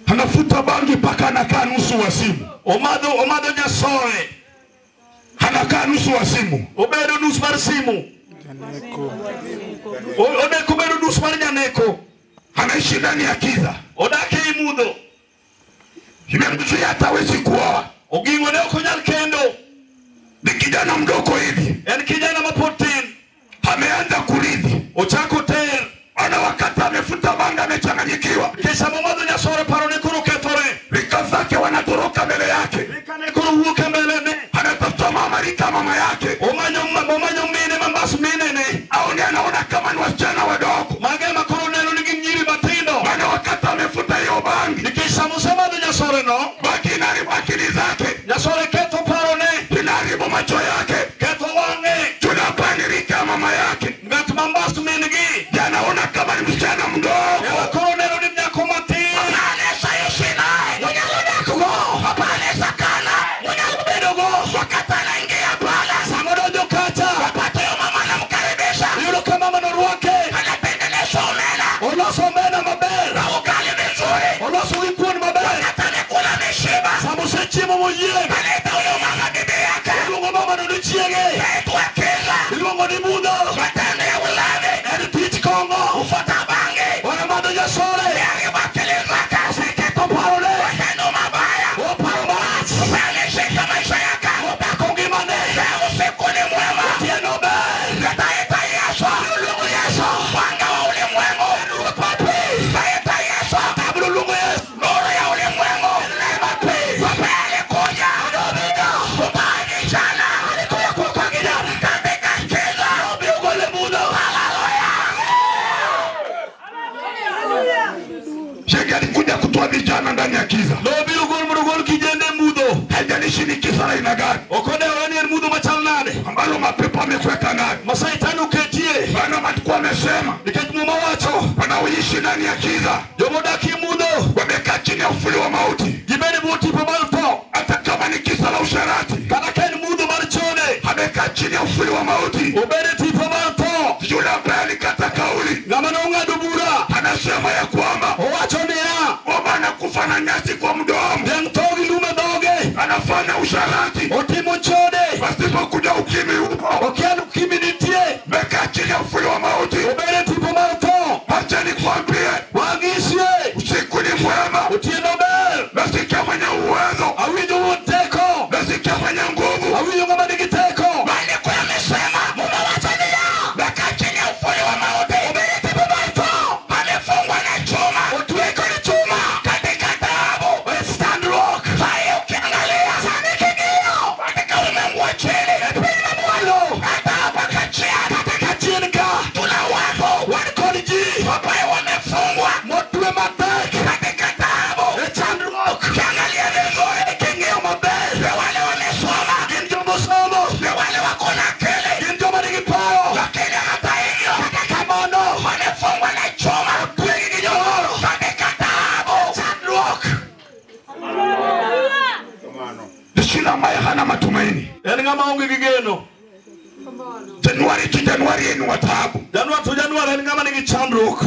[SPEAKER 5] anafuta bangi mpaka anakaa nusu wasimu,
[SPEAKER 2] Omadho nyasore.
[SPEAKER 5] anakaa nusu wasimu.
[SPEAKER 2] Obedo nus mar simu. Odeko bedo nus mar janeko.
[SPEAKER 5] Anaishi ndani ya giza,
[SPEAKER 2] Odak ei mudho.
[SPEAKER 5] imemzuia hata hawezi kuoa.
[SPEAKER 2] Oging'o ne ok onyal kendo.
[SPEAKER 5] Ni kijana mdogo hivi,
[SPEAKER 2] En kijana mapod tin.
[SPEAKER 5] ameanza kurithi,
[SPEAKER 2] Ochako ter.
[SPEAKER 5] ana wakati amefuta bangi, amechanganyikiwa,
[SPEAKER 2] Nikech sama omadho nyasore parone koro kethore.
[SPEAKER 5] rika zake wanatoroka mbele yake,
[SPEAKER 2] Rikane koro wuok e mbelene.
[SPEAKER 5] anatafuta mama rika mama yake,
[SPEAKER 2] Omanyo mine mambas minene.
[SPEAKER 5] au ndiye anaona kama ni wasichana wadogo,
[SPEAKER 2] Mago ema koro neno ni gin nyiri matindo.
[SPEAKER 5] maana wakati amefuta hiyo bangi,
[SPEAKER 2] Nikech sama osemadho nyasore no,
[SPEAKER 5] bangi inaharibu akili zake,
[SPEAKER 2] nyasore ketho parone,
[SPEAKER 5] inaharibu macho yake,
[SPEAKER 2] ketho wang'e.
[SPEAKER 5] tunapani rika mama yake,
[SPEAKER 2] Ng'at mambas min gi
[SPEAKER 5] ndiye anaona kama ni msichana mdogo.
[SPEAKER 2] ema koro neno ni nyako matin.
[SPEAKER 5] Anaweza ishi naye,
[SPEAKER 2] Onyalo dakgo,
[SPEAKER 5] anaweza kaa naye,
[SPEAKER 2] onyalo bedogo.
[SPEAKER 5] wakati anaingia pale,
[SPEAKER 2] Sama odonjo kacha,
[SPEAKER 5] apate huyo mama anamkaribisha,
[SPEAKER 2] iyudo ka mama norwake.
[SPEAKER 5] anatengeneza omena
[SPEAKER 2] Oloso omena maber,
[SPEAKER 5] na ugali vizuri,
[SPEAKER 2] oloso gi kuon maber.
[SPEAKER 5] wakati amekula ameshiba,
[SPEAKER 2] Sama osechiemo moyieng',
[SPEAKER 5] anaita huyo mama bibi yake,
[SPEAKER 2] iluongo mamano ni chiege,
[SPEAKER 5] naitwa giza,
[SPEAKER 2] iluongo ni mudho.
[SPEAKER 5] matendo ya ulevi,
[SPEAKER 2] En tich kong'o,
[SPEAKER 5] kuvuta bangi,
[SPEAKER 2] onamadho nyasore,
[SPEAKER 5] haribu akili zake,
[SPEAKER 2] oseketho parone,
[SPEAKER 5] matendo mabaya,
[SPEAKER 2] oparo marach.
[SPEAKER 5] anaishi kiza.
[SPEAKER 2] Nobiro gol mondo ogol kijende e mudho.
[SPEAKER 5] Haijalishi ni kiza la aina gani
[SPEAKER 2] Ok odewore ni en mudho machal nade
[SPEAKER 5] ambalo mapepo amekuweka ndani.
[SPEAKER 2] ma Satan oketie.
[SPEAKER 5] Maana maandiko amesema
[SPEAKER 2] Nikech Muma wacho
[SPEAKER 5] wanaoishi ndani ya kiza
[SPEAKER 2] jomodak e mudho
[SPEAKER 5] wamekaa chini ya uvuli wa mauti.
[SPEAKER 2] gibed e bwo tipo mar tho.
[SPEAKER 5] Hata kama ni kiza la usherati,
[SPEAKER 2] Kata ka en mudho mar chode,
[SPEAKER 5] amekaa chini ya uvuli wa mauti.
[SPEAKER 2] obed e tipo mar tho.
[SPEAKER 5] Yule ambaye alikata kauli
[SPEAKER 2] Ng'ama nong'ado bura
[SPEAKER 5] anasema ya kwamba
[SPEAKER 2] owacho niya,
[SPEAKER 5] ng'ombe anakufa na nyasi kwa mdomo,
[SPEAKER 2] dhiang' tho gi lum e dhoge,
[SPEAKER 5] anafanya usherati
[SPEAKER 2] otimo chode,
[SPEAKER 5] pasipo kujua ukimwi upo.
[SPEAKER 2] okia ni ukimwi nitie,
[SPEAKER 5] Mekaa chini ya uvuli wa mauti.
[SPEAKER 2] obed e tipo mar tho.
[SPEAKER 5] Acha nikwambie,
[SPEAKER 2] Wang'isie,
[SPEAKER 5] usiku ni mwema.
[SPEAKER 2] otieno ber,
[SPEAKER 5] Nasikia mwenye uwezo,
[SPEAKER 2] awinjo wuon teko,
[SPEAKER 5] nasikia mwenye nguvu.
[SPEAKER 2] awinjo ng'ama nigi teko.
[SPEAKER 5] Maandiko yamesema,
[SPEAKER 2] Muma wacho niya,
[SPEAKER 5] mekaa chini ya uvuli wa mauti,
[SPEAKER 2] obed e tipo mar tho,
[SPEAKER 5] amefungwa na chuma,
[SPEAKER 2] otwe kod chuma,
[SPEAKER 5] katika taabu.
[SPEAKER 2] e chandruok.
[SPEAKER 5] Sai ukiangalia
[SPEAKER 2] Sani king'iyo
[SPEAKER 5] katika ulimwengu wa chini,
[SPEAKER 2] e piny mamwalo,
[SPEAKER 5] hata hapa Kachiani
[SPEAKER 2] kata kachien ka,
[SPEAKER 5] tuna watu
[SPEAKER 2] wan kod ji
[SPEAKER 5] ambaye wamefungwa
[SPEAKER 2] motwe matek
[SPEAKER 5] katika taabu.
[SPEAKER 2] e chandruok.
[SPEAKER 5] Ukiangalia vizuri,
[SPEAKER 2] King'iyo maber,
[SPEAKER 5] ni wale wamesoma,
[SPEAKER 2] gin jomosomo,
[SPEAKER 5] ni wale wako na akili,
[SPEAKER 2] gin joma nigi paro,
[SPEAKER 5] lakini hata hivyo
[SPEAKER 2] kata kamano
[SPEAKER 5] wamefungwa na chuma
[SPEAKER 2] otwegi gi nyororo
[SPEAKER 5] katika taabu.
[SPEAKER 2] chandruok.
[SPEAKER 5] Ni yule ambaye hana matumaini.
[SPEAKER 2] En ng'ama onge gi geno.
[SPEAKER 5] Januari tu Januari yenu wa taabu.
[SPEAKER 2] Januar to Januar en ng'ama nigi chandruok.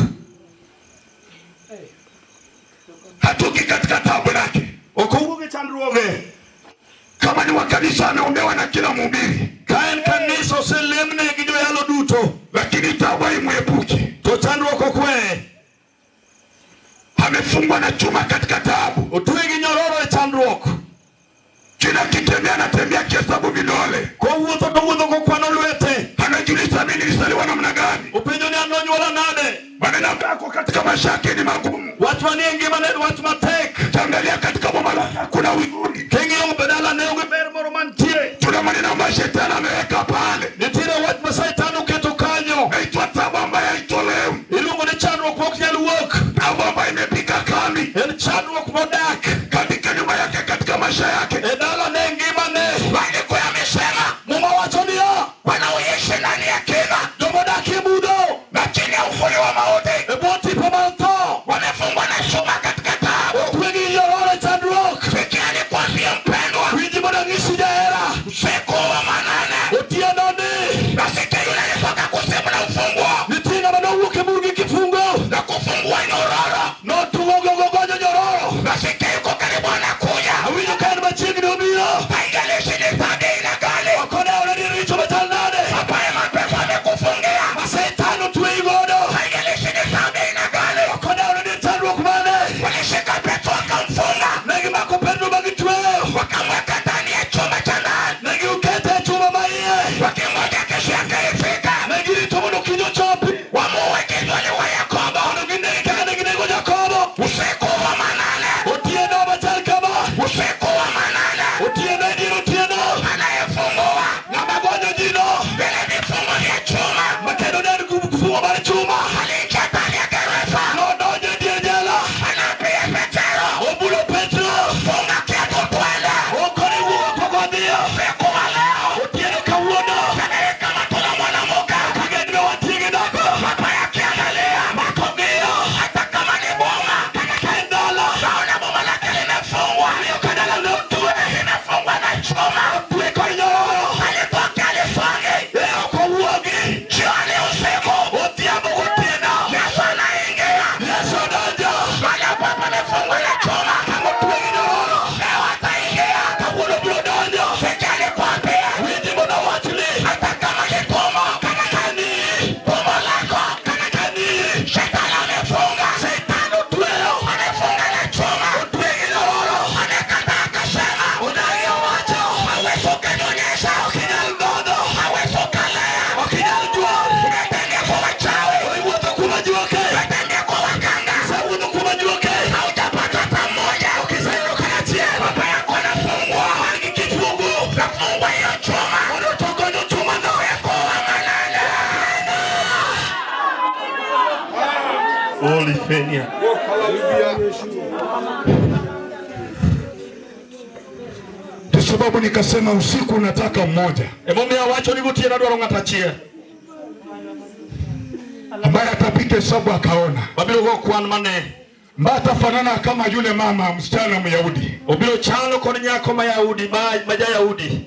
[SPEAKER 5] Hatoki katika taabu lake.
[SPEAKER 2] Ok owuog e chandruoge.
[SPEAKER 5] Kama ni wa kanisa ameombewa na kila mhubiri,
[SPEAKER 2] Ka en kanisa oselemne gi joyalo duto,
[SPEAKER 5] lakini taabu haimwepuki.
[SPEAKER 2] to chandruok ok weye.
[SPEAKER 5] Amefungwa na chuma katika taabu.
[SPEAKER 2] Otwe gi nyororo e chandruok.
[SPEAKER 5] Kila akitembea anatembea akihesabu vidole,
[SPEAKER 2] Kowuotho to wuotho kokwano lwete.
[SPEAKER 5] anajiuliza mimi nilizaliwa namna gani?
[SPEAKER 2] Openjo ni an nonyuola nade.
[SPEAKER 5] Maneno yako katika maisha yake ni magumu.
[SPEAKER 2] Wach manie ngimane en wach matek.
[SPEAKER 5] Ukiangalia katika boma lake hakuna huzuni.
[SPEAKER 2] King'iyo be dalane onge ber moro mantie.
[SPEAKER 5] Tuna maneno ambayo shetani ameweka pale,
[SPEAKER 2] Nitiere wach ma Satan oketo kanyo.
[SPEAKER 5] naitwa taabu ambayo haitolewi,
[SPEAKER 2] Iluongo ni chandruok mok nyal wuok.
[SPEAKER 5] taabu ambayo imepiga kambi
[SPEAKER 2] En chandruok modak
[SPEAKER 5] katika nyumba yake, katika maisha yake.
[SPEAKER 2] e dalane ngimane.
[SPEAKER 5] Maandiko yamesema
[SPEAKER 2] Muma wacho niya,
[SPEAKER 5] wanaoishi ndani ya kiza
[SPEAKER 2] jomodak e mudho
[SPEAKER 5] na chini ya uvuli wa mauti
[SPEAKER 2] e bwo tipo mar tho
[SPEAKER 5] wamefungwa na chuma katika taabu.
[SPEAKER 2] otwe gi nyororo e chandruok.
[SPEAKER 5] Sikia nikwambie mpendwa,
[SPEAKER 2] Winji mondo anyisi jahera,
[SPEAKER 5] usiku wa manane
[SPEAKER 2] otieno ni
[SPEAKER 5] nasikia yule alitoka kuzimu na ufunguo
[SPEAKER 2] nitie ng'ama nowuok e bur gi kifungo
[SPEAKER 5] na kufungua nyororo,
[SPEAKER 2] notugo gogonyo nyororo.
[SPEAKER 5] nasikia yuko karibu anakuja.
[SPEAKER 2] Awinjo ka en machiegni obiro.
[SPEAKER 5] Haijalishi ni tabia aina gani
[SPEAKER 2] Ok odewore ni richo machal nade
[SPEAKER 5] ambaye mapepo amekufungia,
[SPEAKER 2] ma Satan otweyi godo.
[SPEAKER 5] haijalishi ni tabia aina gani.
[SPEAKER 2] Ok odewore ni chandruok mane
[SPEAKER 5] Walishika Petro wakamfunga,
[SPEAKER 2] ne gimako Petro ma gitweyo,
[SPEAKER 5] wakamweka ndani ya chumba cha ndani,
[SPEAKER 2] ne giukete e chuma ma iye,
[SPEAKER 5] wakingoja kesho yake ifika
[SPEAKER 2] ne girito mondo kiny ochopi
[SPEAKER 5] wamuue kinywani wa Yakobo.
[SPEAKER 2] mondo ginege kaka ne ginego Jakobo.
[SPEAKER 5] Usiku wa manane,
[SPEAKER 2] Otieno machal kama,
[SPEAKER 5] usiku wa manane,
[SPEAKER 2] otieno e dier otieno,
[SPEAKER 5] anayefungua
[SPEAKER 2] ng'ama gonyo ji no
[SPEAKER 5] vile vifungo vya chuma
[SPEAKER 2] makendo ne en kifungo mar chuma
[SPEAKER 5] aliingia ndani ya gereza,
[SPEAKER 2] nodonjo e dier jela,
[SPEAKER 5] anaambia Petero,
[SPEAKER 2] obulo Petro,
[SPEAKER 5] funga kiatu twende.
[SPEAKER 2] okone wuok oko kodhiyo.
[SPEAKER 5] Usiku wa leo
[SPEAKER 2] Otieno kawuono
[SPEAKER 5] Sasa kama tuna mwanamke
[SPEAKER 2] kagendo wantie gi dhako
[SPEAKER 5] baba yake analia,
[SPEAKER 2] mako ng'iyo
[SPEAKER 5] hata kama ni boma,
[SPEAKER 2] kata ka en dala,
[SPEAKER 5] naona boma lake limefungwa,
[SPEAKER 2] miyo ka dala ne otwe,
[SPEAKER 5] limefungwa na chuma.
[SPEAKER 2] otwe kod nyororo,
[SPEAKER 5] Alitoka alisonge
[SPEAKER 2] e ok owuogi
[SPEAKER 5] jioni, usiku,
[SPEAKER 2] odhiambo gotieno.
[SPEAKER 5] Yesu anaingia
[SPEAKER 2] Yesu odonjo
[SPEAKER 5] mahali ambapo pamefungwa na chuma,
[SPEAKER 2] kama otwe gi nyororo,
[SPEAKER 5] leo ataingia.
[SPEAKER 2] kawuono biro donjo.
[SPEAKER 5] Sikia nikwambie,
[SPEAKER 2] Winji mondo awachni,
[SPEAKER 5] hata kama ni tumbo,
[SPEAKER 2] kata ka en iyi,
[SPEAKER 5] tumbo lako
[SPEAKER 2] kata ka en iyi,
[SPEAKER 5] shetani amefunga,
[SPEAKER 2] Satan otweyo,
[SPEAKER 5] amefunga na chuma,
[SPEAKER 2] otwe gi nyororo,
[SPEAKER 5] amekataa akasema,
[SPEAKER 2] odagi owacho,
[SPEAKER 5] hawezi ukanionyesha,
[SPEAKER 2] ok inyal dhodho,
[SPEAKER 5] hawezi ukalea,
[SPEAKER 2] ok inyal juol.
[SPEAKER 5] umetembea kwa wachawi,
[SPEAKER 2] Iwuotho kuom ajuoke,
[SPEAKER 5] umetembea kwa waganga,
[SPEAKER 2] isewuotho kuom ajuoke,
[SPEAKER 5] haujapata hata mmoja.
[SPEAKER 2] ok iseyudo kata achiel.
[SPEAKER 5] Baba yako anafungwa,
[SPEAKER 2] An gi kifungu
[SPEAKER 5] nafungwa hiyo chuma,
[SPEAKER 2] mondo otogonyo chumano.
[SPEAKER 5] usiku wa manane.
[SPEAKER 2] Olifenia.
[SPEAKER 5] sababu nikasema usiku nataka mmoja
[SPEAKER 2] Emomiyo awacho ni gotieno adwaro ng'ato achiel
[SPEAKER 5] ambaye atapiga hesabu akaona,
[SPEAKER 2] mabiro go kwan mane
[SPEAKER 5] ambaye atafanana kama yule mama msichana Myahudi
[SPEAKER 2] obiro chalo kod nyako ma Yahudi ma ja-Yahudi.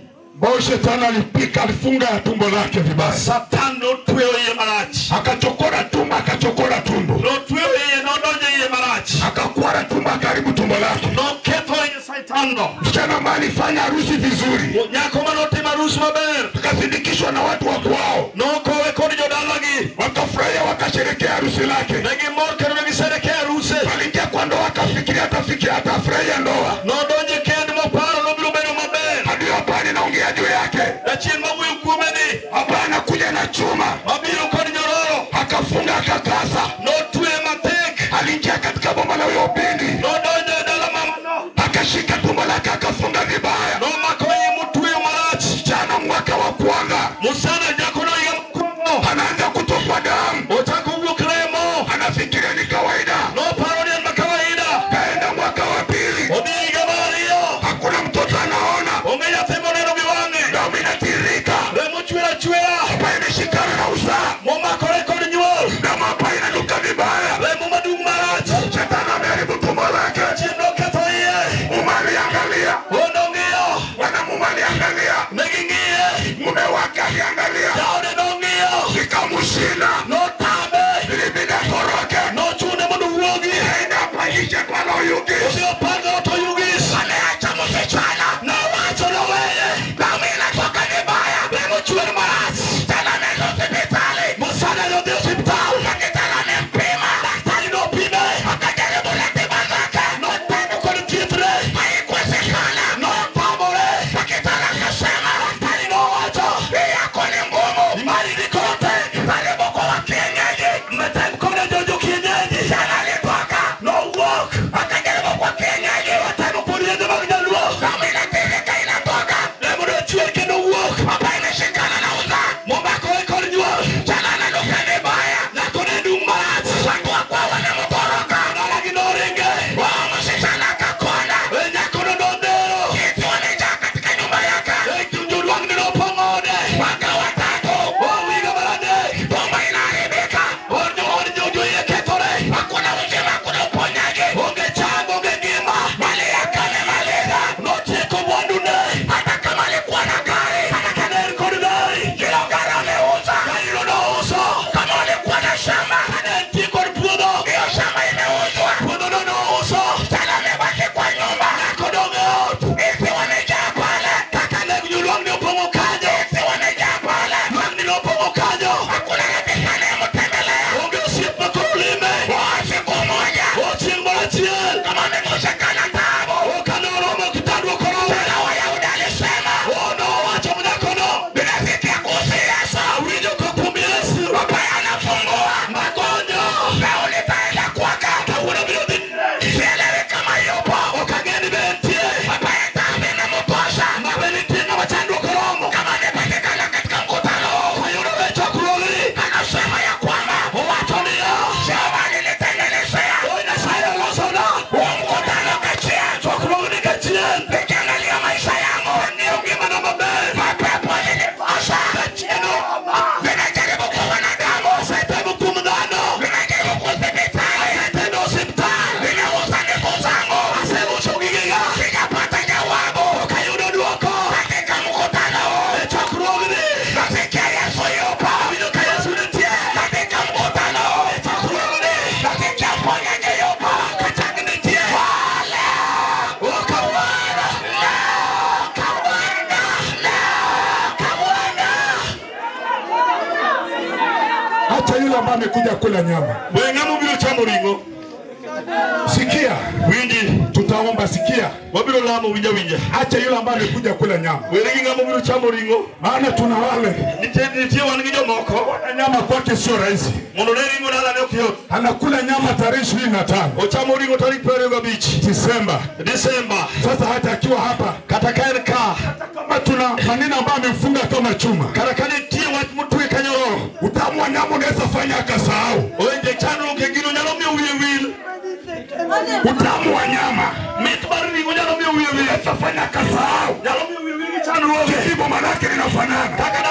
[SPEAKER 5] Ambao shetani alipika, alifunga tumbo lake vibaya,
[SPEAKER 2] Satan notweyo iye marach.
[SPEAKER 5] Akachokora tumbo, akachokora tumbo,
[SPEAKER 2] Notweyo iye, nodonjo iye marach.
[SPEAKER 5] Akakwara tumbo, akaharibu tumbo lake.
[SPEAKER 2] Noketho iye Satan no.
[SPEAKER 5] Msichana ambaye alifanya harusi vizuri,
[SPEAKER 2] Nyako manotimo arus maber.
[SPEAKER 5] Akasindikishwa na watu wa kwao,
[SPEAKER 2] Nokowe kod jodalagi.
[SPEAKER 5] Wakafurahia, wakasherekea harusi lake.
[SPEAKER 2] Ne gimor kendo ne gisherekea aruse.
[SPEAKER 5] Aliingia kwa ndoa, akafikiria atafikia, atafurahia ndoa.
[SPEAKER 2] Nodonjo e kend moparo nobiro bedo maber.
[SPEAKER 5] Adui hapa ninaongea juu yake,
[SPEAKER 2] Jachien mawuoyo kuome ni
[SPEAKER 5] hapa anakuja na chuma,
[SPEAKER 2] mabiro kod nyororo.
[SPEAKER 5] Akafunga, akakaza.
[SPEAKER 2] Notweye matek.
[SPEAKER 5] Aliingia katika boma la huyo binti,
[SPEAKER 2] Nodonjo e dala mamano.
[SPEAKER 5] Akashika tumbo lake, akafunga vibaya.
[SPEAKER 2] Nomako iye motweyo marach.
[SPEAKER 5] Msichana mwaka wa kwanza
[SPEAKER 2] Msichana nyako no higa mokwongo.
[SPEAKER 5] Anaanza kutokwa damu,
[SPEAKER 2] Ochako wuok remo.
[SPEAKER 5] Anafikiria ni kawaida.
[SPEAKER 2] Noparo ni en ma kawaida.
[SPEAKER 5] Kaenda mwaka wa pili,
[SPEAKER 2] Odhi higa mar ariyo.
[SPEAKER 5] Hakuna mtoto anaona,
[SPEAKER 2] Onge nyathi moneno gi wang'e.
[SPEAKER 5] Damu inatiririka,
[SPEAKER 2] Remo chwer achwera.
[SPEAKER 5] Hapa imeshikana na usaha,
[SPEAKER 2] Momakore kod nyuol.
[SPEAKER 5] Damu hapa inanuka vibaya,
[SPEAKER 2] Remo madung' marach.
[SPEAKER 5] Shetani ameharibu tumbo lake.
[SPEAKER 2] Jachien noketho iye.
[SPEAKER 5] Mume aliangalia,
[SPEAKER 2] Onong'iyo.
[SPEAKER 5] Bwana mume aliangalia,
[SPEAKER 2] Ne ging'iye.
[SPEAKER 5] Mume wake aliangalia,
[SPEAKER 2] Jaode nong'iyo.
[SPEAKER 5] Ikamshinda,
[SPEAKER 2] Notame.
[SPEAKER 5] Ilibidi atoroke,
[SPEAKER 2] Nochune mondo owuogi.
[SPEAKER 5] Aende apangishe pale Oyugis.
[SPEAKER 2] Odhi opanga ot Oyugis.
[SPEAKER 5] Ameacha msichana,
[SPEAKER 2] Nowacho noweye.
[SPEAKER 5] Damu inatoka vibaya,
[SPEAKER 2] Remo chwer marach.
[SPEAKER 5] Msichana ameenda hospitali,
[SPEAKER 2] Msichana nodhi osiptal.
[SPEAKER 5] Daktari amempima,
[SPEAKER 2] Daktari nopime.
[SPEAKER 5] Akajaribu na tiba zake,
[SPEAKER 2] Notemo kod thiethne.
[SPEAKER 5] Haikuwezekana.
[SPEAKER 2] Notamore.
[SPEAKER 5] Daktari akasema,
[SPEAKER 2] Daktari nowacho.
[SPEAKER 5] Hii yako ni ngumu,
[SPEAKER 2] Mari ni koro tek.
[SPEAKER 5] Jaribu kwa wa kienyeji.
[SPEAKER 2] Metem kode jojo kienyeji.
[SPEAKER 5] Msichana alitoka,
[SPEAKER 2] Nowuok.
[SPEAKER 5] Akajaribu kwa kienyeji,
[SPEAKER 2] Otemo kod yedhe mag nyaluo.
[SPEAKER 5] Damu inatiririka inatoka,
[SPEAKER 2] Remo ne chwer kendo wuok.
[SPEAKER 5] Hapa imeshikana na usaha,
[SPEAKER 2] Momakore kod nyuol.
[SPEAKER 5] Msichana ananuka vibaya,
[SPEAKER 2] Nyako ne dung' marach.
[SPEAKER 5] Watu wa kwao wanamtoroka,
[SPEAKER 2] Dalagi noringe.
[SPEAKER 5] Wao msichana akakonda,
[SPEAKER 2] E nyakono nodhero.
[SPEAKER 5] Kiti wamejaa katika nyumba yake,
[SPEAKER 2] E jolwang'ni nopong'o ode.
[SPEAKER 5] Mwaka wa tatu,
[SPEAKER 2] O higa mar adek.
[SPEAKER 5] Tumbo inaharibika,
[SPEAKER 2] Od joiye kethore.
[SPEAKER 5] Hakuna uzima, hakuna uponyaji,
[SPEAKER 2] Onge chang, onge ngima.
[SPEAKER 5] Mali yake amemaliza,
[SPEAKER 2] Notieko mwandune.
[SPEAKER 5] Hata kama alikuwa na gari,
[SPEAKER 2] Kata ka ne en kod gari.
[SPEAKER 5] Hilo gari ameuza,
[SPEAKER 2] Garino nouso.
[SPEAKER 5] Kama alikuwa na shamba,
[SPEAKER 2] Kane entie kod puodho.
[SPEAKER 5] Hiyo shamba imeuzwa,
[SPEAKER 2] Puodhono nouso.
[SPEAKER 5] Msichana amebaki kwa nyumba,
[SPEAKER 2] Nyako dong' e ot.
[SPEAKER 5] Isi wamejaa pale,
[SPEAKER 2] Kaka ne jolwang'ni opong'o kanyo.
[SPEAKER 5] Isi wamejaa pale,
[SPEAKER 2] Lwang'ni nopong'o kanyo.
[SPEAKER 5] Hakuna rafiki anayemtembelea.
[SPEAKER 2] Onge osiep ma koro lime.
[SPEAKER 5] Kwa siku moja,
[SPEAKER 2] O chieng' moro achiel.
[SPEAKER 5] Kama amekosekana taabu,
[SPEAKER 2] O kane oromo kitandruok oromo.
[SPEAKER 5] Tena Wayahudi alisema,
[SPEAKER 2] O nowacho nyakono.
[SPEAKER 5] Ninasikia kuhusu Yesu,
[SPEAKER 2] Awinjo ka kuom Yesu.
[SPEAKER 5] Ambaye anafungua
[SPEAKER 2] Magonyo.
[SPEAKER 5] Leo nitaenda kwake.
[SPEAKER 2] Kawuono biro dhi.
[SPEAKER 5] Sielewi kama yupo.
[SPEAKER 2] Ok ang'e ni be entie.
[SPEAKER 5] Ambaye taabu imemtosha.
[SPEAKER 2] Ma be nitie ng'ama chandruok oromo.
[SPEAKER 5] Kama amepatikana katika mkutano huu,
[SPEAKER 2] Kayudore e chokruogni.
[SPEAKER 5] anasema ya kwamba
[SPEAKER 2] Owacho niya.
[SPEAKER 5] Jehova alinitengenezea
[SPEAKER 2] O Nyasaye olosona.
[SPEAKER 5] huu mkutano kachia.
[SPEAKER 2] Chokruogni kachien.
[SPEAKER 5] Nikiangalia maisha yangu,
[SPEAKER 2] Ang'iyo ngimana maber.
[SPEAKER 5] mapepo yalinipasha.
[SPEAKER 2] Jachien oroma.
[SPEAKER 5] Ninajaribu kwa wanadamu,
[SPEAKER 2] Osetemo kuom dhano.
[SPEAKER 5] ninajaribu kwa hospitali,
[SPEAKER 2] Asetemo osiptal.
[SPEAKER 5] ninauza ndugu zangu,
[SPEAKER 2] Aseuso gigega.
[SPEAKER 5] sijapata jawabu.
[SPEAKER 2] Ok ayudo dwoko.
[SPEAKER 5] Katika mkutano huu,
[SPEAKER 2] E chokruogni.
[SPEAKER 5] nasikia Yesu yupo.
[SPEAKER 2] Awinjo ka Yesu nitie.
[SPEAKER 5] Katika mkutano huu,
[SPEAKER 2] E chokruogni.
[SPEAKER 5] nasikia mponyaji yupo.
[SPEAKER 2] Kachang nitie.
[SPEAKER 5] Wala,
[SPEAKER 2] O kawuono.
[SPEAKER 5] kawuono, kawuono.
[SPEAKER 3] Acha yule ambaye amekuja kula nyama.
[SPEAKER 2] We ng'ama obiro chamo ring'o.
[SPEAKER 3] Sikia,
[SPEAKER 2] Winji.
[SPEAKER 3] tutaomba. Sikia,
[SPEAKER 2] Wabiro lamo winja winja.
[SPEAKER 3] acha yule ambaye amekuja kula nyama,
[SPEAKER 2] Were gi ng'ama obiro chamo ring'o.
[SPEAKER 3] maana tuna wale
[SPEAKER 2] Nitie wan gi jomoko.
[SPEAKER 3] kula nyama kwake sio rahisi.
[SPEAKER 2] Mondo ne ring'o dalane ok yot.
[SPEAKER 3] Anakula nyama tarehe 25
[SPEAKER 2] Ochamo ring'o tarik 25
[SPEAKER 3] Disemba.
[SPEAKER 2] Disemba.
[SPEAKER 3] Sasa hata akiwa hapa,
[SPEAKER 2] Kata ka en ka.
[SPEAKER 3] kama tuna maneno ambayo amefunga kama chuma,
[SPEAKER 2] Kata ka nitie wach motwe ka nyororo.
[SPEAKER 3] utamu wa nyama unaweza fanya akasahau.
[SPEAKER 2] Oenje chandruok e gino nyalo miyo wiye wil.
[SPEAKER 3] Utamu wa nyama
[SPEAKER 2] Mit mar ring'o. Gigo nyalo miyo wiye wil.
[SPEAKER 5] Inaweza fanya akasahau.
[SPEAKER 2] Nyalo miyo wiye wil gi chandruoge.
[SPEAKER 5] Kipimo manake linafanana.
[SPEAKER 2] Kaka